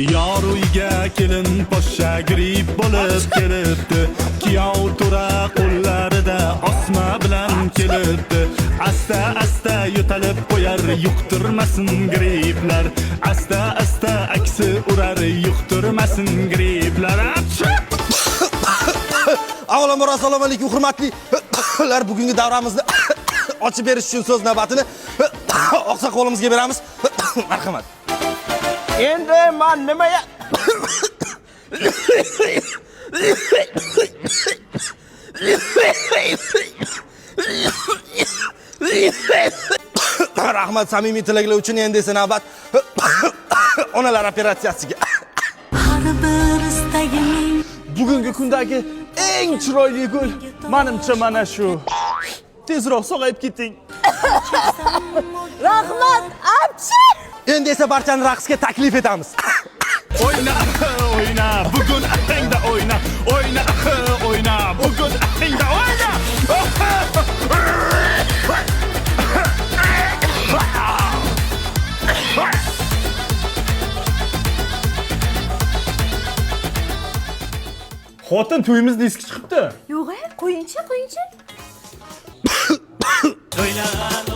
Yor uyga kelin poshsha grip bo'lib kelibdi. Kuyov to'ra qo'llarida osma bilan kelibdi. Asta asta yo'talib qo'yar, yuqtirmasin griplar. Asta asta aksi urar, yuqtirmasin griplar. Achcha! Avvalambor, assalomu alaykum, hurmatli lar, bugungi davramizni ochib berish uchun so'z navbatini oqsoqolimizga beramiz. Marhamat. Endi man nimaga Rahmat samimiy tilaklar uchun. Endi esa navbat onalar operatsiyasiga. Har bir istagiming Bugungi kundagi eng chiroyli gul manimcha mana shu. Tezroq sog'ayib keting. Rahmat, apchi. Endi esa barchani raqsga taklif etamiz. O'yna, o'yna, bugun ahangda o'yna. O'yna, o'yna, bugun ahangda o'yna. Xotin, to'yimiz diski chiqibdi. Yo'q, qo'yingchi, qo'yingchi. O'yna.